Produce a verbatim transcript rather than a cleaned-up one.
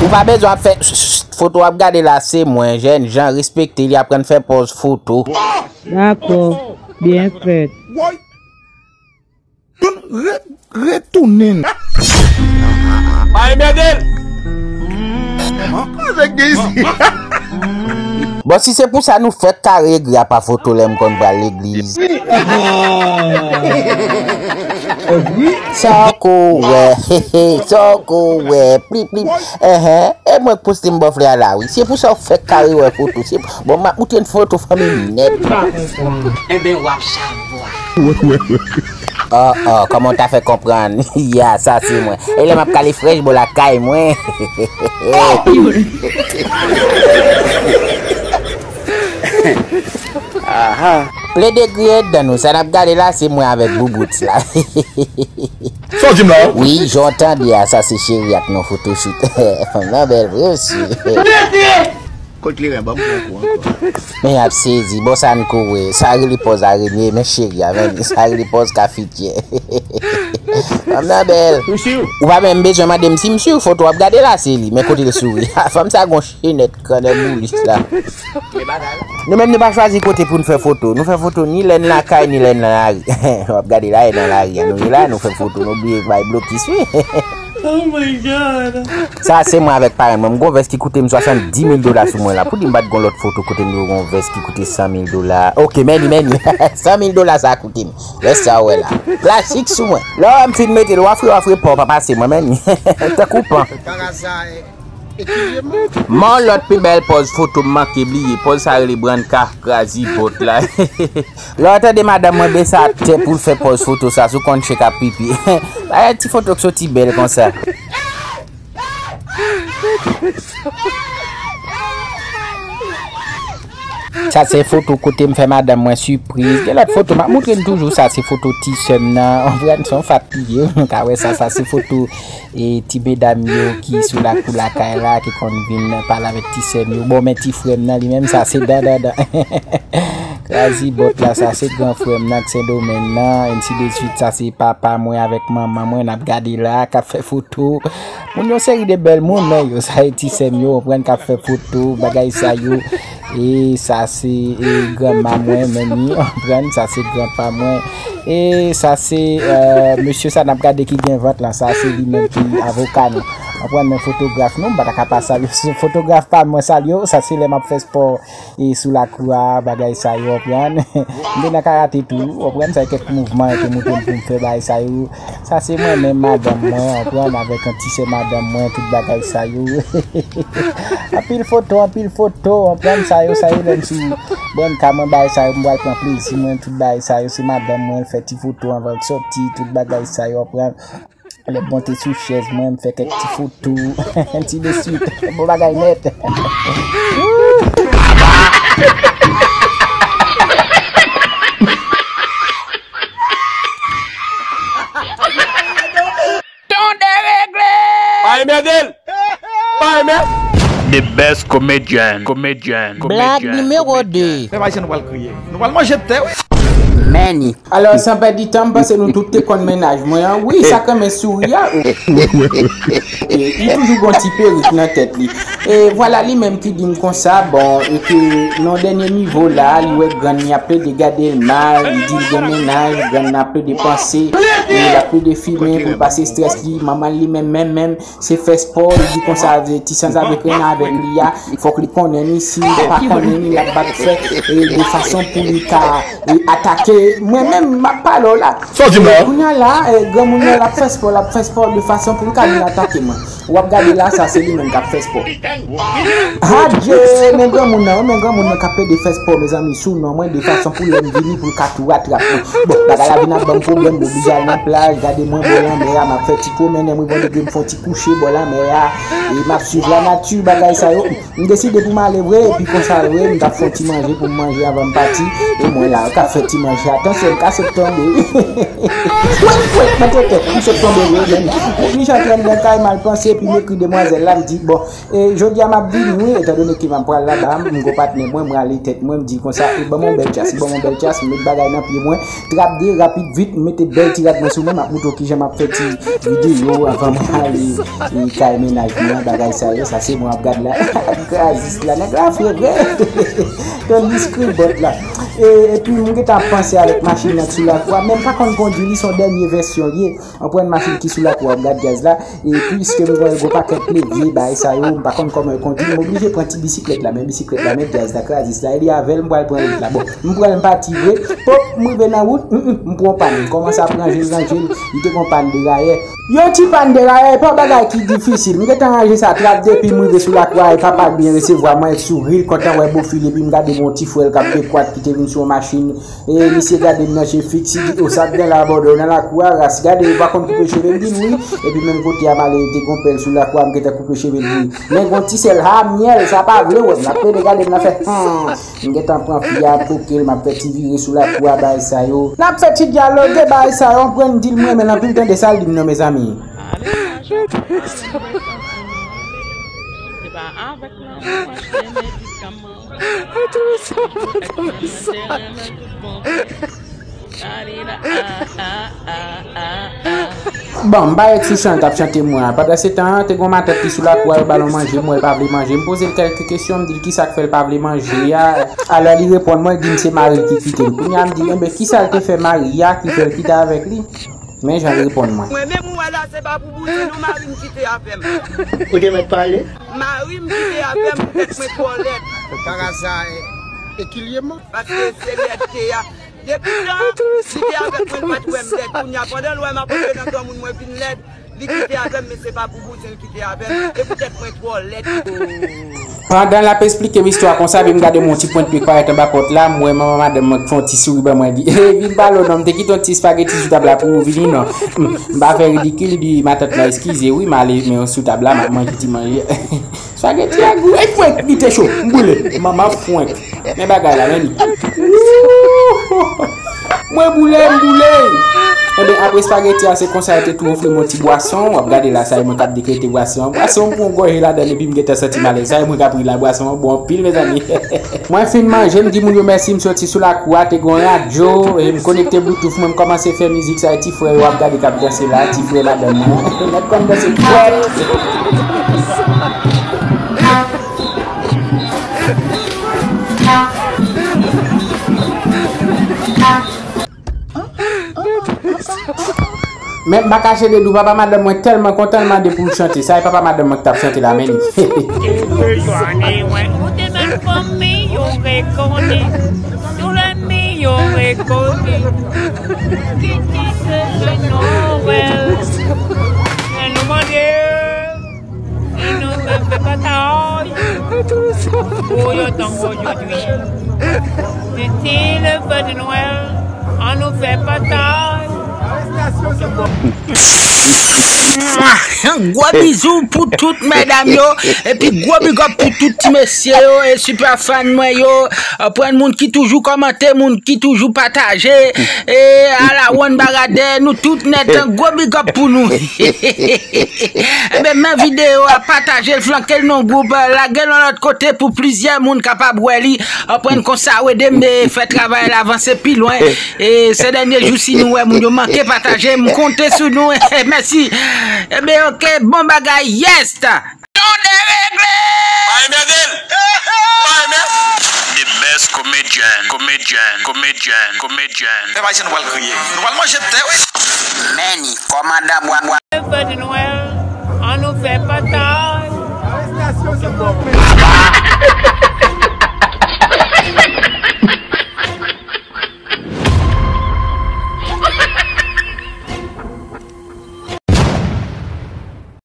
Pa bezwen ap fè foto w ap gade la, se mwen, jèn jan, respekte li, aprann fè pòz foto. Dakò, byen fèt. Re-, retounen. Bay mèdel. Bon, si se pou sa, nou fèk kare egri apa foto lè m konn pral legliz. Sa w ko wè, sa w ko wè, plip, plip. Enhen, e mwen k poste m bò flè a la, wi. Se pou sa w fèk kare wè foto. Se, bon, m ap moutre n foto fanmi m nèt. Enben, w ap chavwa. Oh, oh, kòman w ta fè konprann? Ya, sa se mwen. E lè m ap kale frèch bò lakay mwen. Aha. Plede griyen dan nou, sa n ap gade la, se mwen avèk Boubouts la. Sa w di m la? Wi, jan w tande a, sa se cheri ak nan photoshoot. Fanm nan bèl vre, mesye. Kot kleren, ban m pran kou ankò. Men y ap sezi, bon sa n ko wè. Sa rele pòz arenye, men cheri a, men sa rele pòz kafityè. Fanm nan bèl. Ou pa menm bezwen mande m si m sur foto w ap gade la, se li. Men kote l souri. Fanm sa gon chenèt grandè boulis la. Nou menm nou pa chwazi kote pou n fè foto. Nou fè foto ni lè n lakay, ni lè n nan lari. W ap gade la, e nan lari a. Nou ye la, nou fè foto, nou bliye bay blokis, wi. Oh my God. Sa se mwen avèk parenn mwen. M gon vès ki koute m swasanndis mil dola sou mwen la. Pou di m pa t gon lòt foto kote m yo gon vès ki koute san mil dola. Oke, men li, men li. San mil dola sa koute m. Vès sa w wè la. Plastik sou mwen. Lè w wè m fin mete l, w afre, w afre pa w pa pase mwen, men li. Tankou pan. Mò lòt pi bèl pòz foto m manke bliye. Pòz sa rele Branka, krazi bòt la. Lè w tande madanm mwen bese atè pou l fè pòz foto sa, sou konn chen k ap pipi. Bagay ti foto k soti bèl konsa. Sa se foto kote m fè madanm mwen sipriz. Gen lòt foto, m ap moutre n toujou. Sa se foto ti sè m nan. Anprann, se yon fat li ye. Nou ka wè sa, sa se foto e ti medam yo ki sou lakou lakay la, ki konn vin pale avèk ti sè m yo. Bon, men ti frè m nan, li menm, sa se dan, dan, dan. Krazi bòt la, sa se gran frè m nan, k Sendomeng nan, ensi de swit. Sa se papa mwen avèk manman mwen, n ap gade la, k ap fè foto. Moun yon seri de bèl moun, men yo, sa e ti sè m yo, w konprann, k ap fè foto, bagay sa yo. E sa se, e, granma mwen, men ni, w konprann, sa se granpa mwen. E sa se, e, mesye sa n ap gade ki gen vant lan, sa se li menm ki avoka nou. W konprann, men fotograf nou, m pa ta ka pa salye. Se fotograf pa m, mwen salye w, sa se lè m ap fè spò, e, sou lakou a, bagay sa yo, w konprann. M te nan karate tou, w konprann, sa e kèk mouvman yo te montre m pou m fè bagay sa yo. Sa se mwen menm, madanm mwen, w konprann, avèk yon ti sè madanm mwen, tout bagay sa yo. Anpil foto, anpil foto, w konprann, sa yo, sa yo, lè m sou branka mwen, bagay sa yo, m pral pran plezi mwen, tout bagay sa yo, se madanm mwen, l fè ti foto anvan l sòti, tout bagay sa yo, w konprann. Lè m monte sou chèz mwen, m fè kèk ti foto, ensi de swit. Bon bagay nèt. Tonde regle! Pa enmède l! Pa enmède! The best comedian, comedian, comedian. Blag nimewo de. Pèp ayisyen, nou pral kriye. Nou pral manje tè, wi. Many. Alò, san pèdi tan, m panse nou tout te konn mennaj mwen an. Wi, sa k renmen souri a. E, li toujou gon ti perik nan tèt li. E vwala li menm ki di m konsa, bon, e ke nan dènye nivo la, li wè grann li ap plede gade l mal, li di l gen mennaj, grann nan ap plede panse, e l ap plede fimen pou l pase estrès li, manman l li menm, menm, menm, se fè spò, li di konsa, ti sanzave k renmen avèk li a, fòk li konnen ni, si li pa konnen ni, l ap bat fè, e de fason pou li ka, e atake. Mwen menm, m ap pale w la. Sa w di m la? Kounye a la, e, granmoun nan, l ap fè spò, l ap fè spò de fason pou l ka vin atake mwen. W ap gade la, sa se li menm k ap fè spò. Adje, men granmoun nan, men granmoun nan k ap plede fè spò, mezanmi, sou non mwen, de fason pou lè m vini, pou l ka tou ratrap mwen. Bon, bagay la vin ap ban m pwoblèm, m oblije al nan plaj, gade mwen bò lanmè a, m ap fè ti pwomennen, mwen bon degrè m fè yon ti kouche bò lanmè a, e m ap swiv lanati, bagay sa yo. M deside pou m ale vre, epi konsa vre, m t ap fè yon ti manje pou m manje anvan m pati, e mwen la, k ap fè ti manje, atansyon, m ka sot tonbe, wi. Wè, wè, nan tèt, m sot tonbe vre, men. Ou ki jantre anndan kay, mal panse, M ekri demwazèl la, m di, bon, e, jodi a m ap vini, wi, etandone ke m ap pral laba, m gon patnè mwen, m rale tèt mwen, m di l konsa, e, ban m yon bèl chas, ban m yon bèl chas, m met bagay nan pye mwen, trap de, rapid, vit, m mete bèl ti rad mwen sou mwen, m ap montre w kijan m ap fè ti videyo anvan mwen ale, e, kay mennaj mwen, bagay sa yo, sa se mwen ap gad la, krazis la, nèg la fre vre, tandis ke bòt la. E, epi m gentan ap panse avèk machin nan sou lakou a, men m pa konn kondwi li, se yon dènye vèsyon l ye. Anprann machin ki sou lakou a, w ap gad djaz la. E piske m wè gwo pakèt levye, bagay sa yo, m pa konn kòman yo kondwi, m oblije pran ti bisiklèt la, men bisiklèt la, men djaz la, krazis la, e li avè l, m pral pran wout la. Bon, m pran, m pati vre, pop, m rive nan wout, m, m, m pran pàn, m kòmanse ap ranje l, ranje l, li te gon pàn derayè. Yon ti pàn derayè, e pa bagay ki difisil, m gentan ranje sa, trap depi m rive sou lakou a, e papa byen resevwa mwen, souri, l kontan wè bofil, epi m gade yon ti frè l k ap dekwat ki te vin sou yon machin. E misye gade m nan je fiks, li di, "O, sa k gen la, bòdò, nan lakou a, ras, gade, yo pa konn koupe cheve m," di l, "Wi." Epi menm kote a, m ale, te gon pèl sou lakou a, m gentan koupe cheve l, wi. Men gon ti sèl, ha, myèl, sa pa vle wè m. L ap pede gade m, l ap fè, hmm. M gentan pran fi a, poke l, m ap fè ti vire sou lakou a, bay sa yo. N ap fè ti dyaloge, bay sa yo, anprann di l, m renmen l anpil, tande sa l di m nan, mezanmi. Se pa avèk lanmou achte medikaman. Bon, m pa ret sou chan l t ap chante mwen an. Pandan se tan an, te gon matant ki sou lakou a, yo ba l yon manje, m wè l pa vle manje. M poze l kèlke kesyon, m di l kisa k fè l pa vle manje a. Alò, li reponn mwen, li di m se mari l ki kite l. Kounye a, m di l, enben, kisa l te fè mari a ki fè l kite avèk li? Men jan l reponn mwen. Mwen menm ou wè la, se pa pou bouzen non, mari m kite avè m. Ou te mèt pale? Mari m kite avè m poutèt mwen twò lèd. Paraza, e, e ki lye m? Paske se lèdte a. Depi tan, li te avèk mwen, li pa t wè m lèd. Kounye a, pandan l wè m ap antre nan granmoun, mwen vin lèd, li kite avè m, men se pa pou bouzen l kite avè m. E poutèt mwen twò lèd. Pandan l ap esplike m istwa konsa, epi m gade m yon ti pwent pye k parèt anba pòt la, m wè manman madanm mwen k fè yon ti souri ban mwen, di, "Vin pale w non, m te kite yon ti espageti sou tab la pou ou vini non." M, m pa fè ridikil, di matant la, "Eskize wi, m ale, men sou tab la, m ap manje ti manje." Espageti a gou, e fwenk, li te cho, m boule, manman fwenk. Men bagay la, men li. Mwen boule, m boule. Enben, apre espageti a, se konsa yo te tou ofri m yon ti bwason. W ap gade la, sa e mwen k ap dekrete bwason an. Bwason an pran yon gòje ladan l, epi m gentan santi m alèz. Sa e mwen k ap ri la, bwason an bon anpil, mezanmi. Mwen fin manje, m di moun yo mèsi, m soti sou lakou a, te gen yon radyo, e m konekte Bluetooth mwen, m kòmanse fè mizik, sa e ti frè yo w ap gade k ap danse la, ti frè madanm mwen. Nèg konn danse fwèt. Men m pa kache de di w, papa madanm mwen tèlman kontan, l mande pou l chante. Sa e papa madanm mwen ki t ap chante la, men li. Ou te mèt fanmi yo rekonèt, tou lènmi yo rekonèt. Ki ti se Noël. Men nou mande. E nou fè, fè batay pou yo tankou ojodwi. Titi le fè de Nwèl, ann nou fè batay. Gwo bizou pou tout medam yo, epi gwo big up pou tout ti mesye yo, e super fan mwen yo, pran moun ki toujou kòmante, moun ki toujou pataje, e ala wonn baradè, nou tout nèt, gwo big up pou nou. Enben, men videyo a, pataje l, flanke l nan gwoup, lage l yon lòt kote pou plizyè moun kapab wè li. Aprann konsa, w ede m fè travay la avanse pi lwen. E se dènye jou, si nou wè moun yo manke pataje, m konte sou nou. Mèsi. Enben, oke, bon bagay, yes! Tonde regle! Pa enmède l! Pa enmède l! The best comedian, comedian, comedian, comedian. Pèp ayisyen, nou pral kriye. Nou pral manje tè, wi. Mèni, kòmandan bwa, bwa. Fè de Nwèl, ann nou fè pata.